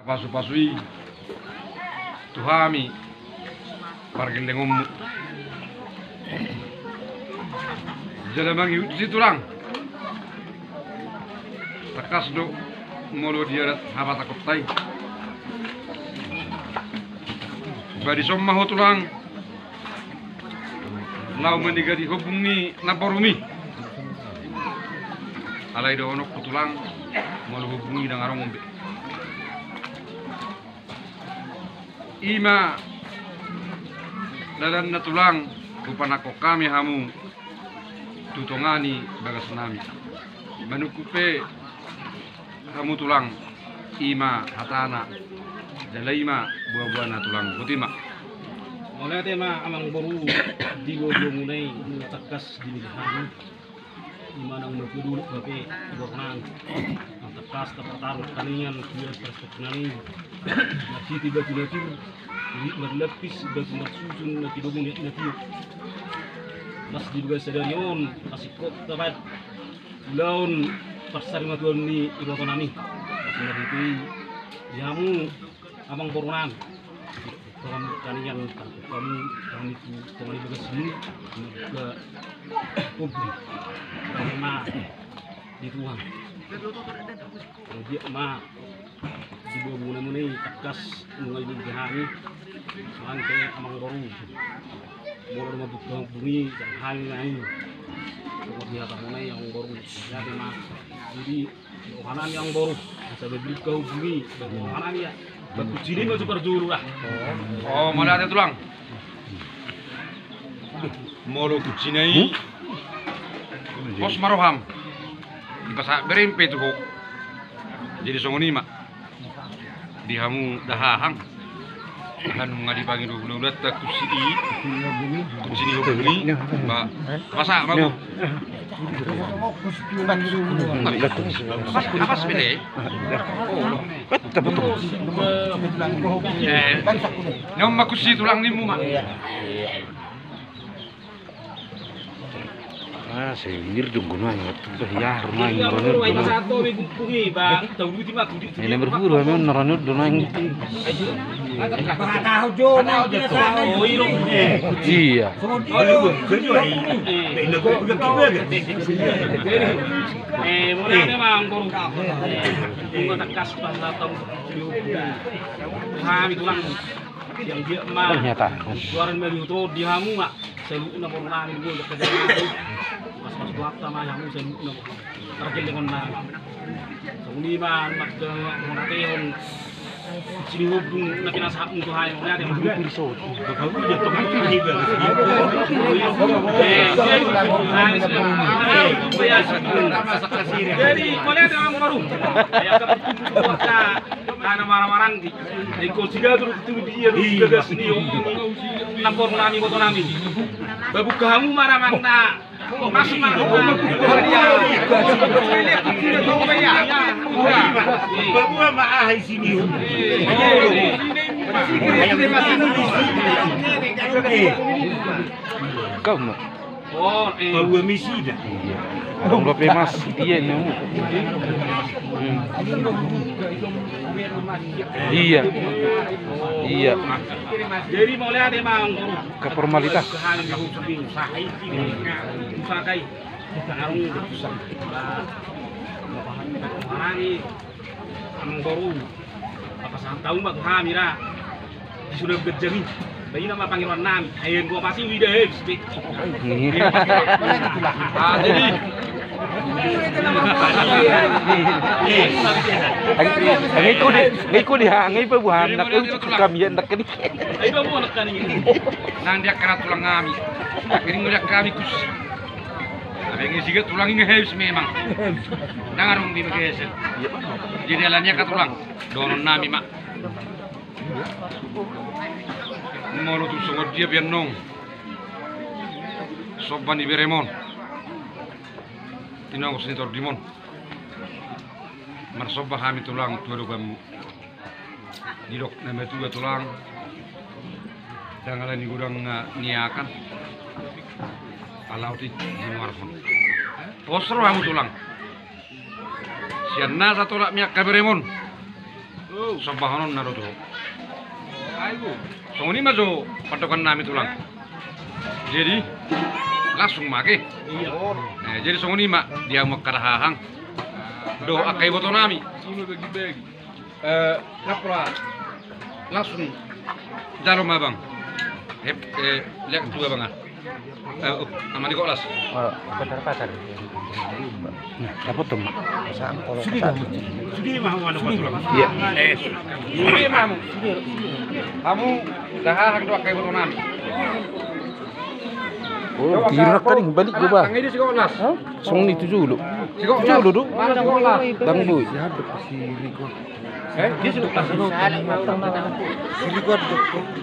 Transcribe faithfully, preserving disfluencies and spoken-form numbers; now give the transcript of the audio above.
Pasu-pasu i tu hami pargellengonmu. Jala mangihut si tulang. Tangkas do molo di adat hapatakonta i. Ba dison ma ho tulang. Laho manigati hombung ni namborumi. Alai dohononku tulang, molo hombung i ndang adong be. I ma dalanna tulang, hupanangkok hami hamu tu tonga ni bagasnami. Manungkun pe hamu tulang, i ma hatana, jala i ma buabuana tulang, boti ma. Mauliate ma amangboru, di buabuamuna i nunga tangkas dimilihon hami. I ma nang marhudul hape bornang. Nang tangkas tapartaruhon hami nian, dia perspektif nami. Marhite batu na pir, marlapis batu marsusun, na tidomu niat na tio. Las di bagasan sadari on, asingkop tabat. Ulaon parsarimatua ni ibotonami. Marhite i, di hamu amangborunami. Tongon kanian, tangkok hamu, kami tu tongon i bagas ni, mambuka hombung. Kami ma di Tuhan. Jadi ma di buabuamuna i tangkas nunga i di hami. Manang pe amangboru. Molo na mambuka hombung i, jala hami ma i. Songon di hatamuna i amangboru. Jadi ma. Jadi Rohanami amangboru, asa berbuka hombung i, rohanami ya. Bagus ini maju parjuru lah. Oh, mauliate tulang. Molo kucina i. Pos ma roham. Dipasahat berem pe tu ho. Jadi songon i ma. Di hamu dahahang. Kan nunga dipangido hulahulanta kusi i. Kusi ni hombung i. Ba, pasahat ma ho. Pas, pas, pas, pede. Eh, naung ma kusi tulang nimmu ma. Ah, saya mir dong gunanya. Tuh, ya, rumah ini, rumah ini. Ini berhuru, memang naranyut do naeng. Iya. Eh, mulai memang baru. Bunga tekas bahasa tahu. Kami tulang. Yang dia mah. Ternyata. Suara melihat di hamu, Mak. Saluhutna borunami dua, dekat dengan aku. Pas-pas buat sama yang saluhutna. Pargellengon nami. Songon i ma, mak, mona tehon. Sini hombung na pinasahatmu tu hami, mauliate ma. Jadi mauliate ma amangboru. Anak marang-marang di. Iko siga tu tu dia tu gagas ni hombung. Namboru nami, boto nami. Babuka hamu ma amang na. Masuk ma. Babuka ma aha i sini. Kau ma. Oh, eh. Babuka misi da. Iya. Dong dope mas, iya ini. Hmm. Iya. Iya. Jadi mauliate ma amangboru. Ke formalitas. Usaha i. Usaha i. Amangboru. Apa santau ma tu hami ra. Sudah ganjang i. Baina ma pangidoan nami. Ayo gua pasti uida, eh, pasti. Iya. Ah, jadi. Ngai ko di, ngai ko di, ngai pe buhan, ndak kami ya, ndak kami. Ayo, buhan, ndak kami. Nang dia kena tulang kami. Ini ngeliat kami kus. Tapi ngai siga tulang ini habis memang. Nang arung di megeser. Jadi alanya ka tulang. Dohonon nami ma. Molo tung songon dia pe annon. Somba ni beremon. Tinongos ni tordimon. Marsomba hami tulang tu adopanmu. Didok na matua tulang. Ndang ala ni godang niakan. Ala otik di muarhon. Pos rohamu tulang. Sian nasa tolap ni angka beremon. Somba hononna do tu ho. Songon i ma jo pandohan nami tulang. Jadi langsung ma ate. Eh, jadi songon i ma di hamu angka dahahang dohot angka iboto nami. Eh, langsung jalo ma abang. Hep, eh, lihat tu abang ah. Eh, oh, ama ni Kolas. Patar-patar. Nah, dapat tuh, Mak. Sudah, sudah, sudah, Mak, anu, Mak, tulang. Iya. Eh, sudah. Sudah, Mak, sudah. Hamu dahahang dohot angka iboto nami. Oh, tirak kali balik gua, Bah. Tangan ini si Kolas. Hah? Songon i tu jolo. Si Kolas. Jolo do. Mana si Kolas? Bang Boy. Eh, dia si Kolas. Si Kolas.